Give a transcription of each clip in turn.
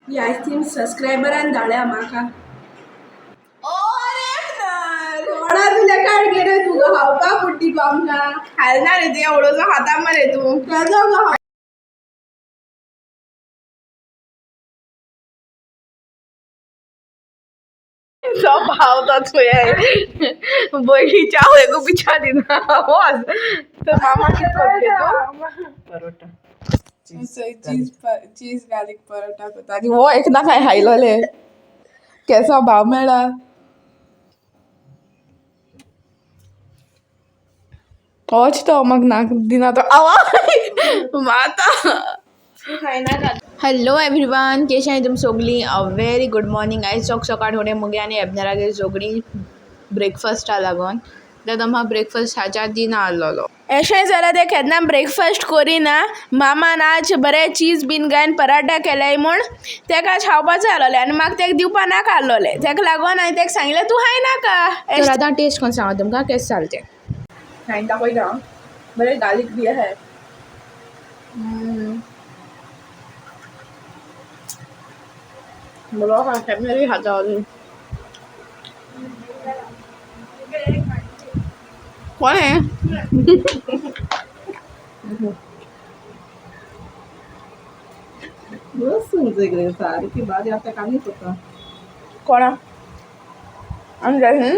ही ice cream सबस्क्रायबरान धाडल्या म्हाका. कोणा तुल्या काड गे रे, तुका खावपाक पडटी गो आमकां. खालना रे, तुया उडोवचो खाता मरे तूं. केदो गो. स्वभाव तो तुये बयरीच्या आवयकू पिछा दिना. वच तर मामा कित करता तूं? परोटा. चीज, चीज गार्लिक परोटा करता. आनी हो एकदां काय खायलोले केसो भाव मेळ्ळा. होच तो म्हाका नाक दिना तो आवाज माता. हॅलो एवरीवन, केश आहाय तुम सोगलीं? A very good morning. आयज चोक सकाळ फुडें मुगे आनी एबनरागेर झगडीं ब्रेकफास्टा लागोन. कित्याक तो म्हाका ब्रेकफास्ट हाच्या दिना आहलोलो. एशें जाल्यार ते केन्ना ब्रेकफास्ट कोरिना. मामान आज बरें चीज बीन घायन पराठा केल्याय म्हूण तेका आज खावपा जाय आहलोलें आनी म्हाका तेका दिवपा नाका आहलोलें. तेका लागोन हांवें तेका सांगलें, तूं खायनाका. तर आतां टेस्ट कोन्न सांगता तुमकां केशें जालें तें. हांवें दाखयता आं. बरें गार्लीक बी आहाय. बरो आहा. फॅमिली खाता अजून. कोण हें? बस तुमचे सारकी भाजी आता कामीच होता. कोणा आमी जाय.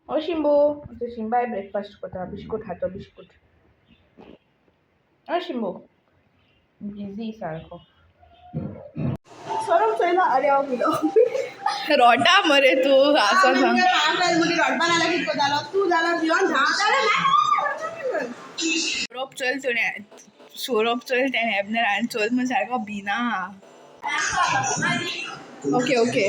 ओ शिंबू, आमचो शिंबाय ब्रेकफास्ट करता, बिस्कूट खातो बिस्कूट. ओ शिंबू बिजी सारको. सोरोप चोयलो, अरे हांव पिलो. रोटा मरे तूं आसा सांग. तूं जाल्यार भिवन हांव जाल्यार. सोरोप चोयल तुणें, सोरोप चोयल तेणें एबनर आनी चोयल म्हण सारको भिना. ओके ओके,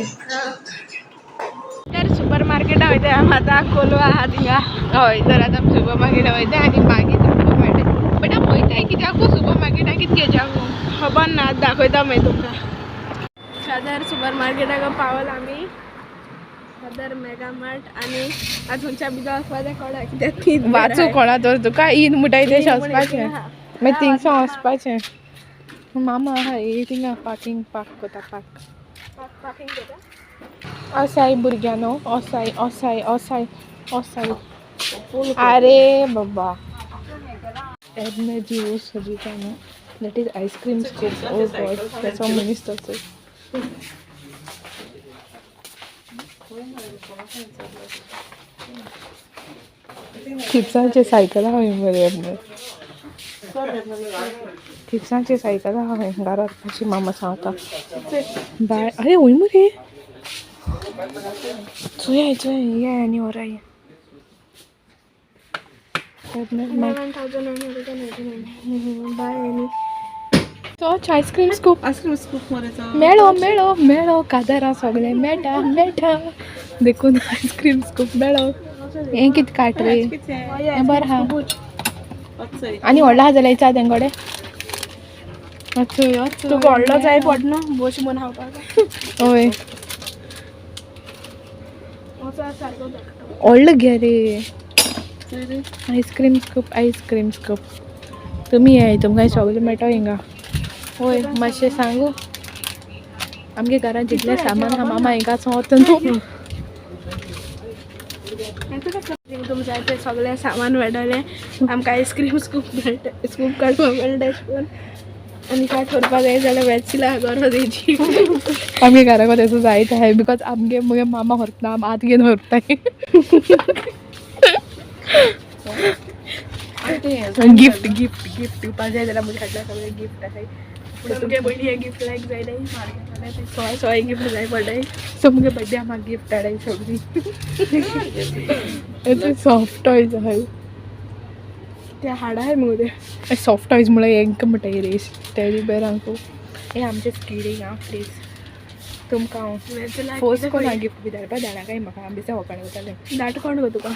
तर सुपर मार्केटा वयता आमी आतां. कोलवा आहा थिंगा. हय, तर आतां आमी सुपर मार्केटा वयता आनी मागीर तुमकां मेळटा. बट आमी वयताय कित्याकू सुपर मार्केटा? कितें घेवच्याकू? खबर ना, दाखयता मागीर तुमकां. सदर सुपर मार्केटाक पावल आमी, सदर मेगा मार्ट. आनी आतां खंयच्या भितर वचपा तें कळना कित्याक ती वाचू कोणा तर तुका इन म्हणटाय तें वचपाचें, मागीर थिंगसावन वचपाचें. मामा आहा हे थिंगा पार्किंग, पार्क करता, पार्क. पार्किंग करता. असाय भुरग्यांनो, असाय असाय असाय असाय. अरे बाबा, एबने जी वो सजिता न्हू, that is ice cream scoop. Oh God, तेचो मनीस तसो. चिप्सांचे सायकल आहा मरे एबने, चिप्सांचे सायकल आहा घरा वचपाची. मामा सांगता बाय. अरे वय मरे, चोयाय चोयाय, ये आनी व्हराय. 11,999 बाय आनी तोच आयस्क्रीम स्कूप. आयस्क्रीम स्कूप मरे तो. मेळो मेळो मेळो, कादारा सगळें मेळटा मेळटा देखून आयस्क्रीम स्कूप मेळो. हें कितें काट रे? हें बरें आहा. आनी व्हडलो आहा जाल्यार विचार तेंगडे. तुका व्हडलो जाय पडना बोश म्हूण खावपाक. हय. वचा सारको धाकटो. व्हडलो घे रे ice cream scoop. Ice cream scoop तुमी येय, तुमकां सगळें मेळटो हिंगा. हय, मातशें सांगू, आमगे घरांत जितलें सामान आहा मामा हिंगाच वता न्हू. तुमकां जाय तें सगळें सामान मेळटलें आमकां. आयस्क्रीम स्कूप मेळटा, स्कूप काडपाक मेळटा अशें करून. आनी काय करपाक जाय जाल्यार वेजिला गरज हेजी. आमगे घराक तेचो जायत आहाय, because आमगे मुगे मामा व्हरतना आम आत घेवन व्हरताय. गिफ्ट गिफ्ट गिफ्ट दिवपाक जाय जाल्यार म्हज्या फाटल्यान सगळे गिफ्ट आहाय. तुमगे भयणी हे गिफ्ट लायक जाय मार्केट, सोय सोय गिफ्ट जाय पडटाय. सो मुगे बड्डे म्हाका गिफ्ट हाडाय सगळीं. सॉफ्ट टॉयज आहाय. ते हाडाय मुगो ते. सॉफ्ट टॉयज म्हळ्यार हेंका म्हणटाय रे, टेडी बेरांकू. हे आमचे स्किडींग आं. प्लीज तुमकां हांव वेजिला. फोर्स कोण गिफ्ट बी धाडपा धाडा काय म्हाका. आमी दिसा वकाण वतालें. दाट कोण गो तुका?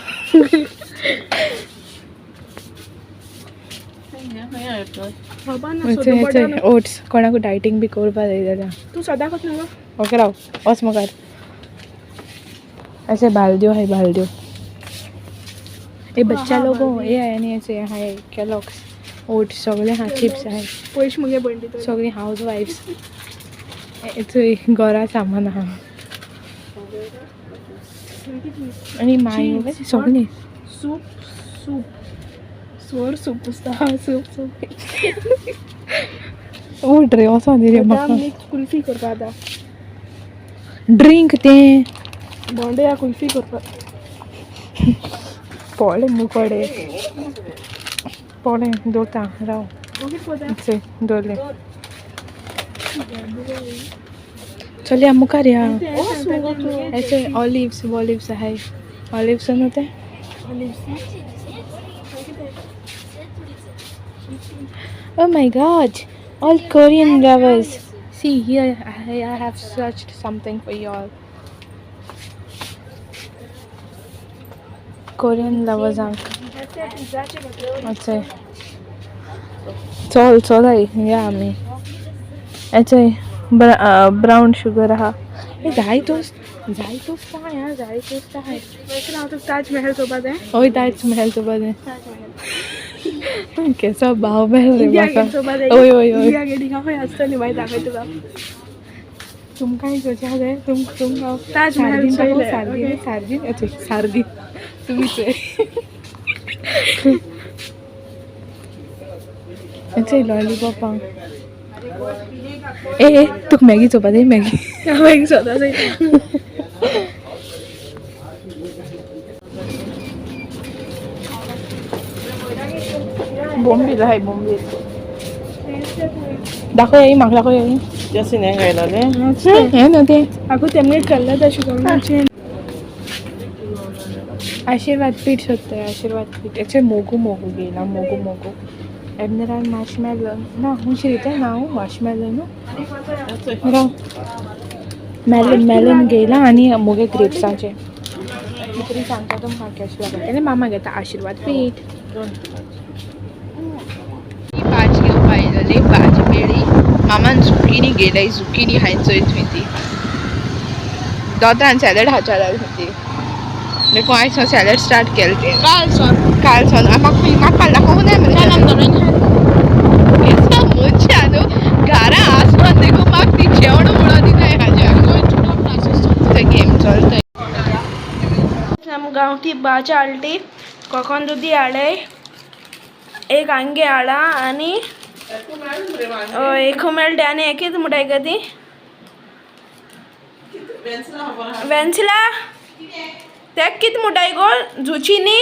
खबर ना, सोदू पडना. ओट्स कोणाकू डायटींग बी करपा जाय जाल्यार. तूं सदां करता गो. ओके राव, वच मुखार. ऐसे बालद्यो है, बालद्यो. ये बच्चा लोगों ये है नहीं, ऐसे है केलॉग्स. ओट्स सगळें आहा, चिप्स आहाय. पयशे मुगे भयण दिता. सगळीं हावज वायफ्स. चोय घरा सामान आहा आनी मायो सगळीं. सूप सूप सोर सूप आसता. सूप सूप उठ रे, वचोन रे म्हाका. मिक्स कुल्फी करपा आतां. ड्रिंक तें. बोंडे या कुल्फी करपा. पोळे मुकोडे पोळे दवरता राव. चोय दवरले. चल या मुखार या. हेचे ऑलिव्स वॉलिव्स आहाय. ऑलिव्स न्हू ते. Oh my god, all Korean lovers. See here, I have searched something for you all. Korean lovers आंक. अच्छा चल चल या आमी. अच्छा ब्राऊन शुगर आहा. ए जाय तोस, जाय तोस आहाय. हा जाय तोस आहाय. हांव तुका ताज महल चोवपा जाय. हय, ताज महल चोवपा जाय. केसो भाव मेळ रे इंडिया म्हाका. गेट चोवपा जाय. हय हय हय. इंडिया गेट हिंगा खंय आसतली, मागीर दाखय तुका. तुमकांय घेवचें जाय तुमकां. ताज महल सार्दीन दाखोव. चोयलें, सार्दीन. ओके. सार्दीन, अच्छा सार्दीन तुमी चोय. अच्छा लॉलीपॉप. ए ए, तुका मॅगी चोवपा जाय मॅगी? हांव स्वता चोयता. बोंबील आहाय, बोंबील. दाखय म्हाका, दाखय. जशी हें घायलोलें. हें न्हू तें. आगो तेमगे कल्ला तशें करून. आशिर्वाद पीठ सोदताय, आशिर्वाद पीठ. याचे मोगू मोगू घेयला, मोगू मोगू एबनेरान मार्शमेलो ना, हुंयशी तें नांव मार्शमेलो न्हू. राव, मेलन मेलन घेयला आनी मुगे ग्रेप्साचें तरी सांगता तुमकां कशें लागता तेन्ना. मामा घेता आशिर्वाद पीठ. भाजी घेवपा आयलेली, भाजी मेळ्ळी. मामान झुकिनी घेयलाय, झुकिनी हांवें चोय थंय ती दोतान सॅलड खावच्या लागली ती. देखून आयज सॅलड स्टार्ट केलें तें काल सोन, काल सोन म्हाका म्हाका काल दाखोवंक नाय मरे. मनशां न्हू घरा आसोन देखून म्हाका ती जेवण म्हणून दिनाय हाज्या गेम चलता. आम गांवठी भाजी हाडली, कोकोन दुदी हाडय, एक आंगे हाडा आनी एक मेळटा आनी एकच म्हणटाय गे ती वेन्सिला. तेक कित म्हणटाय गो? झुचिनी,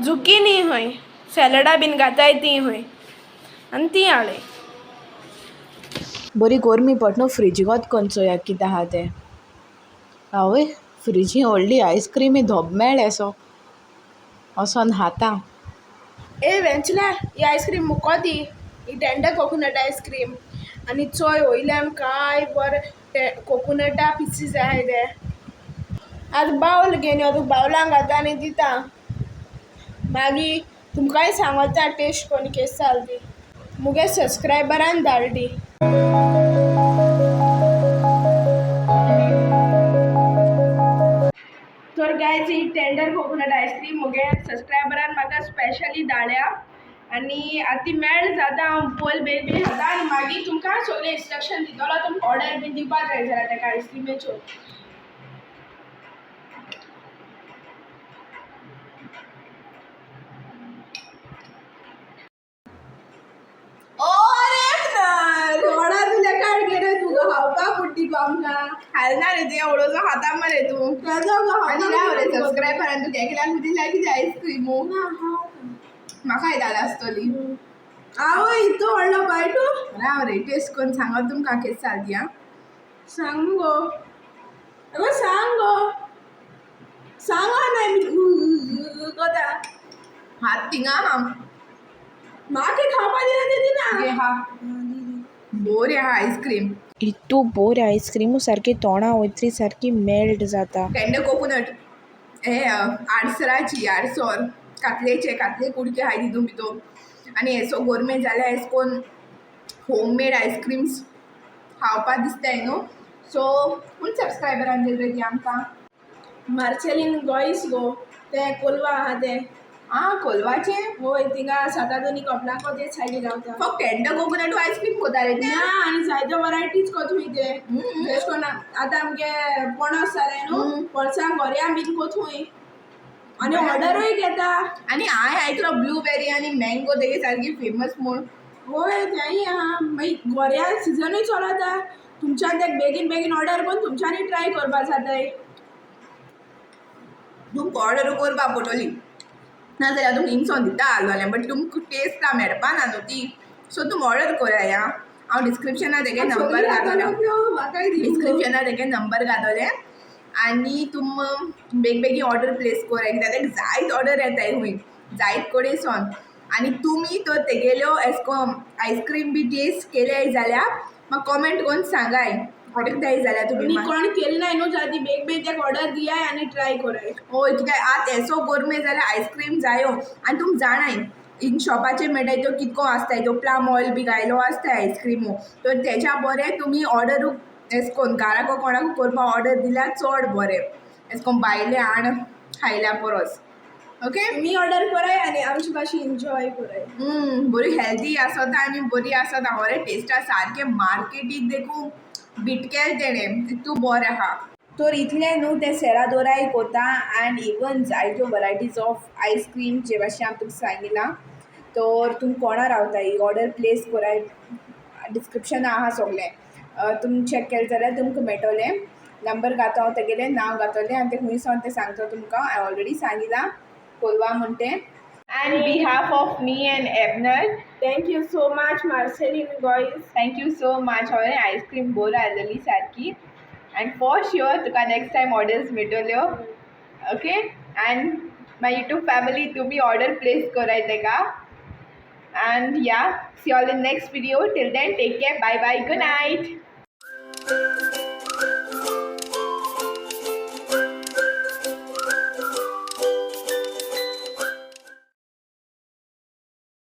झुकिनी हय, सॅलडा बीन घाताय ती हय आनी ती हाडय. बरी गरमी पडटा न्हू. फ्रिजीकोत कोन्न चोया कितें आहा तें. आवय, फ्रिजी व्हडली आयस्क्रिमी धोब मेळ्ळे सो वोसोन खाता. ए वेंचला, ही आयस्क्रीम मुको दी, ही टेंडर कोकोनट आयस्क्रीम. आनी चोय वयल्यान काय बरें कोकोनटा पिसीस आहाय ते. आतां बावल घेवन यो, तुका बावलां घालता आनी दिता. मागीर तुमकांय सांगता टेस्ट कोन्न केस जाल ती. मुगे सबस्क्रायबरान धाड ती. तर गायज, ही टेंडर कोकोनट आयस्क्रीम मुगे सबस्क्रायबरान म्हाका स्पेशली धाडल्या आनी आतां ती मेल्ट जाता. हांव पयल बेगीन बेगीन खाता आनी मागीर तुमकां सगळें इन्स्ट्रक्शन दितलो. तुमकां ऑर्डर बीन दिवपा जाय जाल्यार तेका आयस्क्रिमेच्यो. कोणा तुल्या काड गे रे, तुका खावपाक पडटी तूं आमकां. खालना रे तुवें, उडोवचो खाता मरे तूं. आनी राव रे, सबस्क्रायबरान तुका एकल्याक दिल्या कितें आयस्क्रीम? म्हाकाय धाडल्या आसतली. आवय, इतू व्हडलो बायटू. राव रे, टेस्ट करून सांगत तुमकां केस जाल ती. आं. सांग मुगो, अगो सांग गो, सांग नाय कोता. हात थिंगा आहा. म्हाका खावपा दिना ते दिना. घे हा, बोरी आहा आयस्क्रीम. इतू बोरी आयस्क्रीमू, सारकी तोंडा वयतरी सारकी मेल्ट जाता. टेंडर कोकोनट हे आडसराची, आडसर कातलेचे, कातले कुडके आहाय तितून भितून. आनी हेसो गोरमे जाल्यार एस कोन होममेड आयस्क्रीम्स खावपा दिसताय न्हू. सो पूण सबस्क्रायबरान दिले ती आमकां. मार्सेलीन गोयस गो तें कोलवा आहा तें. आं कोलवाचें. वय, थिंगा सातादोनी कपलाको ते सायडीन रावता. फक्त टेंडर कोकोनट आयस्क्रीम कोता रे ते? ना, आनी जायत्यो वरायटीज कोत खूंय ते. तेश कोन्न आतां आमगे पणस जालें न्हू, पणसां गोरयां बीन कोत खूंय आनी ऑर्डरूय घेता. आनी हांवें आयकलो ब्लूबेरी आनी मँगो तेगे सारकी फेमस म्हूण. वय, तेंय आहा. मागीर गोरयां सिजनूय चलता. तुमच्यान ते बेगीन बेगीन ऑर्डर करून तुमच्यांनी ट्राय करपा जाताय. तुमकां ऑर्डर करपा पडटली, नाजाल्यार तुमकां हिंगसोन दिता आसलोलें, बट तुमकां टेस्ट मेळपा ना न्हू ती. सो तुमी ऑर्डर कराय. आं, हांव डिस्क्रिप्शनार तेगे नंबर घातोलें. म्हाकाय. डिस्क्रिप्शनार तेगे नंबर घातोलें आनी तुम बेग बेगीन ऑर्डर प्लेस कराय, कित्याक तेका जायत ऑर्डर येताय खूंय जायत कडेन सोन. आनी तुमी तर तेगेल्यो एशे आयस्क्रीम बी टेस्ट केल्याय जाल्यार म्हाका कॉमेंट करून सांगाय ऑर्डर जाल्यार तुमी. आनी कोण केले नाय न्हू जाल्यार ती बेग बेग तेका ऑर्डर दियाय आनी ट्राय कराय. हय, कित्याक आतां एसो गोरमे जाल्यार आयस्क्रीम जायो. आनी तुम जाणाय, हिंग शॉपाचेर मेळटाय त्यो कितको आसताय, त्यो प्लाम ऑयल बी घायलो आसताय आयस्क्रिमू. तर तेज्या बरें तुमी ऑर्डरू एशे कोन्न घराको कोणाकू करपा ऑर्डर दिल्यार चड बरें, एशे कोन्न भायलें हाड खायल्या परस. ओके. तुमी ऑर्डर कराय आनी आमचे भाशेन एन्जॉय कराय. बरी हेल्दी आसता आनी बरी आसता, बरें टेस्ट, सारकें मार्केटीक देखून बिटकेल तेणें, तितू बरें आहा. तर इतलें न्हू, तें सेरादोराय कोता एंड इवन जायत्यो वरायटीज ऑफ आयस्क्रीम जे भाशेन हांव तुका सांगिलां. तर तुमी कोणा रावताय, ऑर्डर प्लेस कोराय. डिस्क्रिप्शन आहा सोगलें, तुमी चॅक केलें जाल्यार तुमकां मेळटलें. नंबर घातो हांव, तेगेलें नांव घातोलें आनी तें खूंय सावन तें सांगता तुमकां. हांवें ऑलरेडी सांगिलां कोलवा म्हण तें. And behalf of me and Abner, Thank you so much, Marceline guys. Thank you so much. हांवें आयस्क्रीम बोर आसलेली सारकी एंड फॉर श्योर तुका नेक्स्ट टायम ऑर्डर्स मेळटल्यो. Okay, and my YouTube family, तुमी ऑर्डर प्लेस कराय तेका. And yeah, see all in next video. Till then, take care, bye bye, good night.